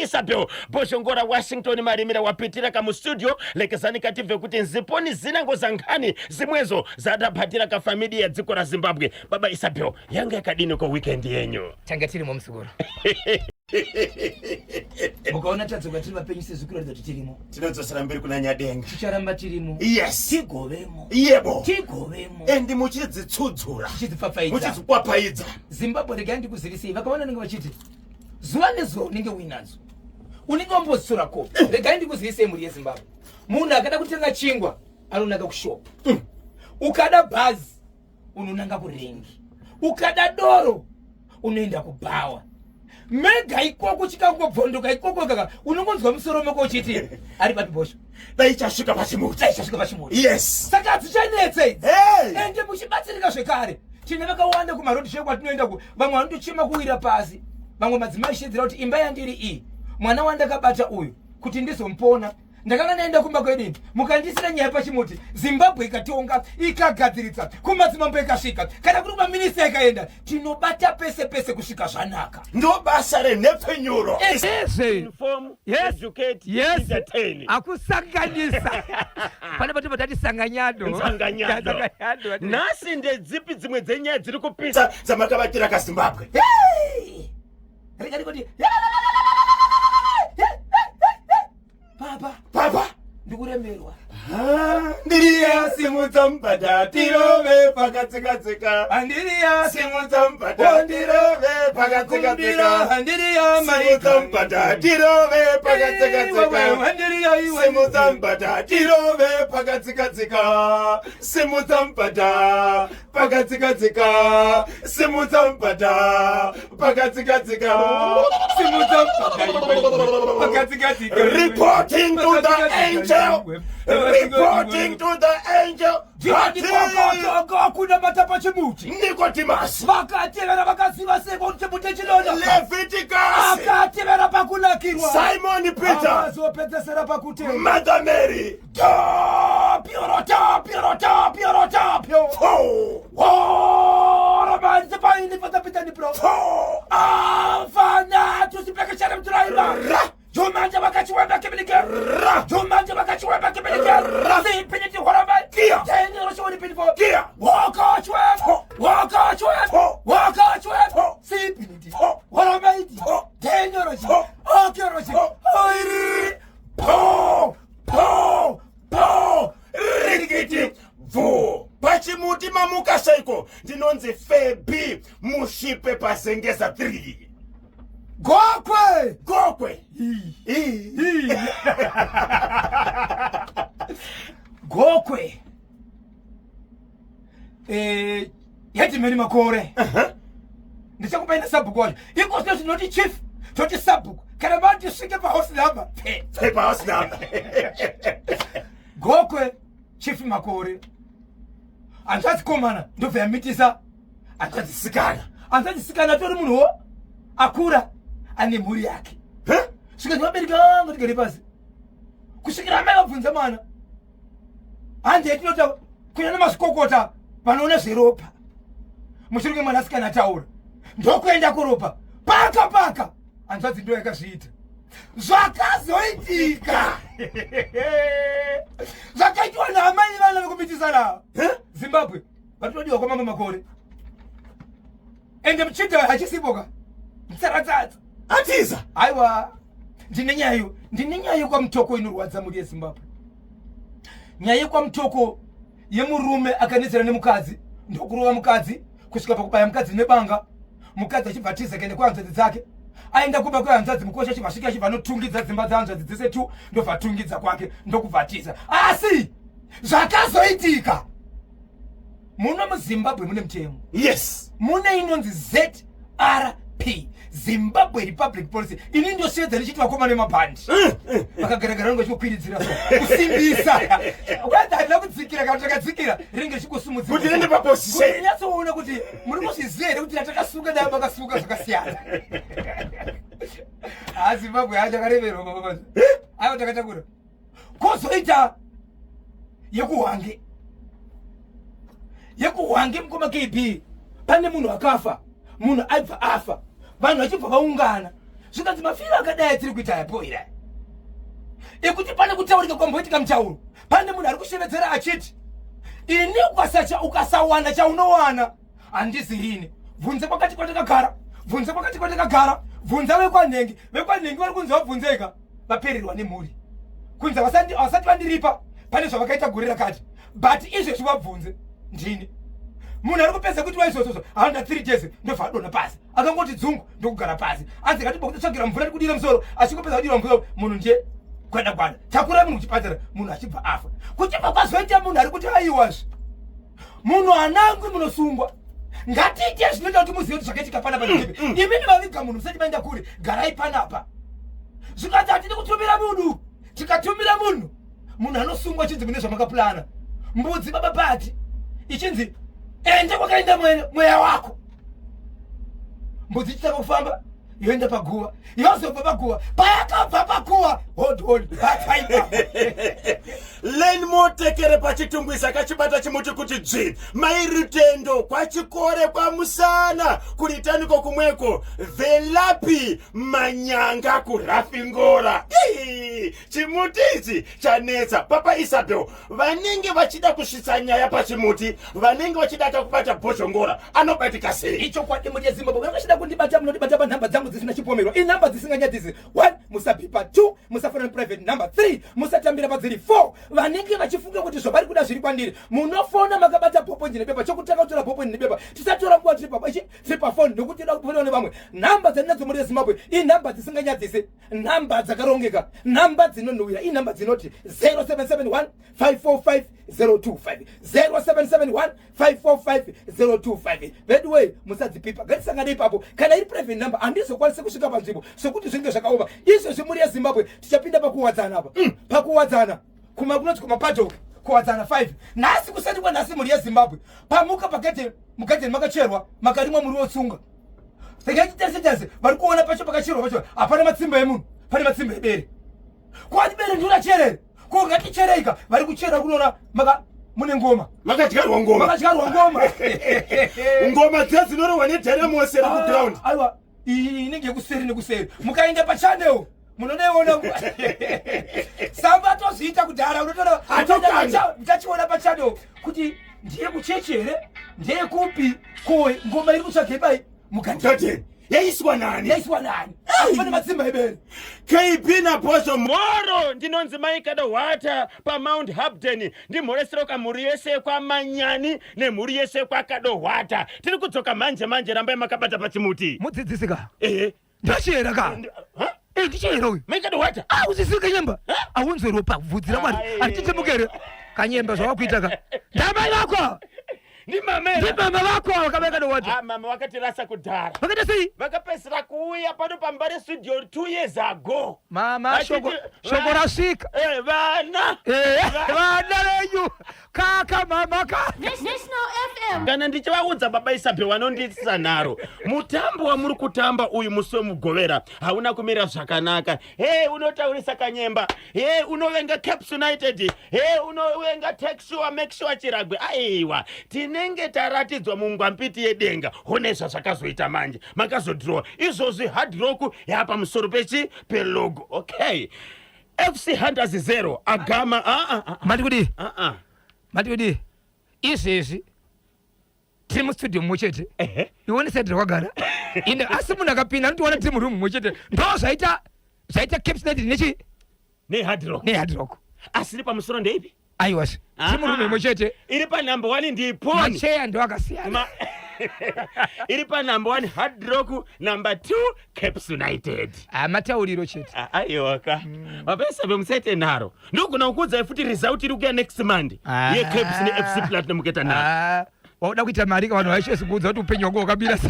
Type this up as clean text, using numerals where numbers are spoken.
Isabel Bozhongora Washington Marimira wapitira kamustudio lekezani katibve kuti nziponi zinango za nkhani zimwezo zadaphatira kafamili ya dziko la Zimbabwe. Baba Isabel, yanga yakadini ko weekend yenyu? Tanga tirimo muzukuru. Mukaona tadzoka tiri vapenyu sezvo kuratidza kuti tirimo. Tinodzosera mbiri kuna Nyadenga. Ticharamba tirimo. Yes. Tigovemo. Yebo. Tigovemo. Endi muchidzitsudzura. Muchidzipfapfaidza. Muchidzikwapaidza. Zimbabwe regai ndikuzivisei vakaona nenge vachiti zuva nezuva unenge uinadzo unenge wambozitora kopi regai ndikuzivisei mhuri yezimbabwe munhu akada kutenga chingwa anonanga kushop ukada bhazi unonanga kurengi ukada doro unoenda kubhawa mega ikoko chikangobvondoka ikoko kaka unongonzwa musoro mako uchiti ari papi bosho dai chasvika pachimuti dai chasvika pachimuti yes saka hadzichanetse idzi hey. ende muchibatsirika zvekare tine vakawanda kumarodi share kwatinoenda ku vamwe vanotochema kuwira pasi vamwe madzimai shedzera kuti imba yandiri iyi mwana wandakabata uyu kuti ndizomupona ndakanga ndaenda kumba kwedini mukandisira nyaya pachimuti zimbabwe ikatonga ikagadziritsa kumadzimambo ikasvika kana kuri kumaminista ikaenda tinobata pese pese kusvika zvanaka ndo basa renhepfenyuro Ezve. Inform, Yes. educate, Yes. entertain. Akusanganisa. Pane patobva tati sanganyado. Sanganyado. Sanganyado. Nhasi ndedzipi dzimwe dzenyaya dziri kupisa dzamakabatira kaZimbabwe? Hey! Rega ndikoti. Papa. Papa. Ndikuremerwa. Ndiriya simudza mubhadha tirove pakatsika-tsika. Andiriya simudza mubhadha ndirove pakatsika-tsika. Andiriya simudza mubhadha tirove pakatsika-tsika. Andiriya iwe. Simudza mubhadha tirove pakatsika-tsika. Simudza mubhadha pakatsika-tsika. Simudza mubhadha pakatsika-tsika. Simudza mubhadha pakatsika-tsika. Reporting to the angel. Reporting to the angel. Hakuna pachimuti. Nicodemus. Vakatevera vakaziva sei kuti chimuti chinona. Leviticus. Akatevera pakunakirwa. Simon Peter. Akazopedzesera pakutenda. Mother Mary. Tapio, tapio, tapio, tapio. Four. Oh, romanzi paini patapita ni pro. Four. Afana tusipeke mturaiba. Ra. Jumanja vakachiwemba kibirike. Ra. Jumanja vakachiwemba kibirike. Ra. Sipiniti horamba. Kia. Teni roshoni pinifo. Kia. Wakachwe. Fo. Wakachwe. Fo. Wakachwe. Fo. Sipiniti. Fo. Horamba iti. Fo. Teni roshi. Fo. Okyo roshi. Fo. Oiri. Po. Po. Po. Rikiti. Bvu. Pachimuti mamuka seiko ndinonzi Febi Mushipe paZengeza 3. Gokwe. Gokwe. Gokwe. Eh, yadhimeni makore. Ndichakupa ina sabhuku wacho. Iko zvino tinoti chief, toti sabhuku. Kana vati svike pahouse number. Pfe. Pfe pahouse number. Gokwe chief makore. Hanzvadzi komana ndobva yamitisa hanzvadzi sikana. Hanzvadzi sikana atori munhuwo akura ane mhuri yake. Svika vabereki vangu tigere pasi. Kusvikira amai vabvunza mwana. Hanzi yatinota kunyana mazvikokota vanoona zveropa. Mushure mwanasikana ataura. Ndokuenda kuropa. Paka paka. Hanzvadzi ndo yakazviita. Zvakazoitika. Zvakaitwa naamai vana vekumitisana. Zimbabwe vatodiwa kwamambo makore. Ende muchinda hachisipoka. Mtsaratsatsa. Atiza. Aiwa. Ndine nyayo, ndine nyaya yekwamutoko inorwadza mhuri yeZimbabwe. Nyaya yekwamutoko yemurume akanetsana nemukadzi ndokurova mukadzi kusvika pakubaya mukadzi nebanga, mukadzi achibva atiza kuenda kwehanzvadzi dzake. Aenda kumba kwehanzvadzi mukosha achibva asvika achibva anotungidza dzimba dzehanzvadzi dzese tu ndobva atungidza kwake ndokubva atiza. Asi zvakazoitika muno muZimbabwe mune mutemo. Yes. Mune inonzi ZRP, Zimbabwe Republic Police. Ini ndosvedza ndichiti vakomana vemabhandi vakagaragara vanenge vachikukwiridzira so kusimbisa whether harina kudzikira kana takadzikira rinenge richikusimudzira Kuti riende paposition. Kuti nyatsoona kuti muri kuzviziva here kuti ratakasunga dai makasunga zvakasiyana. Ha Zimbabwe yacho yakaremerwa baba baba. Aiwa takatakura. Kozoita yekuhwange. Yekuhwange mukoma KB pane munhu akafa, munhu aibva afa, vanhu vachibva vaungana. Zvikanzi mafiro akadai atiri kuita aya poira ekuti pane kutaurika kwamboitika mutauro, pane munhu ari kushevedzera achiti ini ukasawana chaunowana handizi rini. Bvunze kwakati kwatakagara, bvunze kwakati kwatakagara, bvunza vekwanhengi. Vekwanhengi vari kunzi vabvunzeka, vapererwa nemhuri, kunzi havasati vandiripa pane zvavakaita gore rakati, but izvezvi vabvunze ndini munhu ari kupedza kuti waizvozvozvo haanda 3 days ndobva adonha pasi, akangoti dzungu ndokugara pasi, anzi kati bokutsvagira mvura ndikudira musoro, achingopedza kudira musoro munhu ndiye gwada gwada, takura munhu kuchipatara, munhu achibva afa. Kuchibva kwazoita munhu ari kuti aiwazve munhu anangwi munosungwa. Ngatiite zvinoita kuti muzive kuti zvakaitika panapa ndezvipi. Imini vaviga munhu musati maenda kure, garai panapa. Zvikanzi hatidi kutumira munhu, tikatumira munhu munhu anosungwa chinzi mune zvamakapulana. Mbudzi baba pati ichinzi ende kwakaenda mweya wako, mbudzi ichitanga kufamba yoenda paguva, yozobva paguva payakabva paguva, hold on, bataipa. Len Motekere paChitungwiza akachibata chimuti kuti dzvi. Mai Rutendo kwaChikore kwaMusana kuritaniko kumweko. Velapi Manyanga kuRafingora. Ii, chimuti ichi chanetsa. Papa Isabel vanenge vachida kusvitsa nyaya pachimuti, vanenge vachida kakubata Bhozhongora anobatika sei? Ichokwadi, muri yeZimbabwe, kana vachida kundibata munondibata panhamba dzangu dzisina chipomerwa, inhamba dzisinganyadzisi. 1 musapipa, 2 musafona private number, 3 musatambira padziri, 4 vanenge vachifunga kuti zvavari kuda zviri kwandiri, munofona makabata ballpoint nebepa. Chokutanga kutora ballpoint nebepa, tisatora nguva tiri pa ichi tiri pafoni nokuti toda kufonewa nevamwe. Nhamba dzandinadzo muri yeZimbabwe inhamba dzisinganyadzisi, nhamba dzakarongeka, nhamba dzinonhuwira, inhamba dzinoti 0771 545 025, 0771 545 025. Veduwei, musadzipipa, ngatisangane ipapo. Kana iri private number handizokwanisi kusvika panzvimbo sokuti zvinenge zvakaoma. Izvezvi muri yeZimbabwe tichapinda pakuwadzana apa, pakuwadzana kuma kunoti kumapaddock kuwadzana 5 nhasi kusati kwanhasi. Mhuri yeZimbabwe, pamuka pagedhe, mugadheni makacherwa, makarimwa muriwo tsunga. Saka vari kuona pacho pakacherwa pacho hapana matsimba emunhu, pane matsimba ebere. Kwati bere nduracherere ko, ngatichereika. Vari kuchera kunoona maka mune ngoma. Makadyarwa ngoma. Makadyarwa ngoma. Ngoma dziya dzinorohwa nedynamos iri kuground. Aiwa, iyi inenge yekuseri nekuseri. Mukaenda pachannel munonoiona, samba tozviita kudhara, unotoona. Atokanda. Muchachiona pachannel kuti ndiye kuchechi here, ndeyekupi, ko ngoma iri kutsvage pai mugadheni. Garden yaiswa nani? Yaiswa nani? Pane matsimba ebere. KB naBhozho Moro, ndinonzi Maikada Hwata paMount Hampden. Ndimhoresero kamhuri yese kwaManyani nemhuri yese kwaKado Hwata. Tiri kudzoka manje manje, rambai makabata pachimuti. Mudzidzisi ka. Ehe. Ndachera ka. Ha? Eh, ndichera uyu. Maikado Hwata. Ah, usisiri kanyemba, aunzwe ropa bvudzi rakwati. Ai. Hatitsemukere kanyemba zvavakuita ka, ndamai vako. Ndimamera. Ndimama vako ava kamaikado wata. Ah, mama vakatirasa kudhara. Vakaita sei? Vakapedzisira kuuya pano paMbare Studio 2 years ago. Mama. Vachiti Shoko shoko rasvika. Vana. Eh, vana venyu kaka mama ka. National FM. Kana ndichivaudza baba Isabel vanondiitisa nharo. Mutambo wamuri kutamba uyu musi weMugovera hauna kumira zvakanaka. He, unotaurisa kanyemba, he, unovenga Caps United, he, unovenga Takesure make sure Chiragwe. Aiwa, tinenge taratidzwa mungwampiti yedenga. Hone zvazvakazoita manje, makazodhirowa izvozvi Hard Rock yapamusoro pechi pelogo. Okay, FC Hunters 0 agama ah, ah, ah, Mati kudii? ah, ah. Mati kudii? Izvezvi tiri mustudio mumwe chete. Ione side rakwagara ine, asi munhu akapinda anotoona tiri muroom mumwe chete. Ndo zvaita Caps United nechi neHard Rock. NeHard Rock. Asi iri pamusoro ndeipi? Aiwa, tiri muroom imwe chete. Iri panumber 1 ndiponi. Macheya ndo akasiyana. Iri panumber 1 Hard Rock, number 2 Caps United. Ah, matauriro chete. Ah, aiwaka mapesa musaite nharo, ndogona kukuudzai futi result iri kuya next Monday Ah. yeCaps neFC Platinum. Mukaita nharo. Ah, wauda kuita mari ka, vanhu vaishe kuudza kuti upenyu hwako hwakamira sei.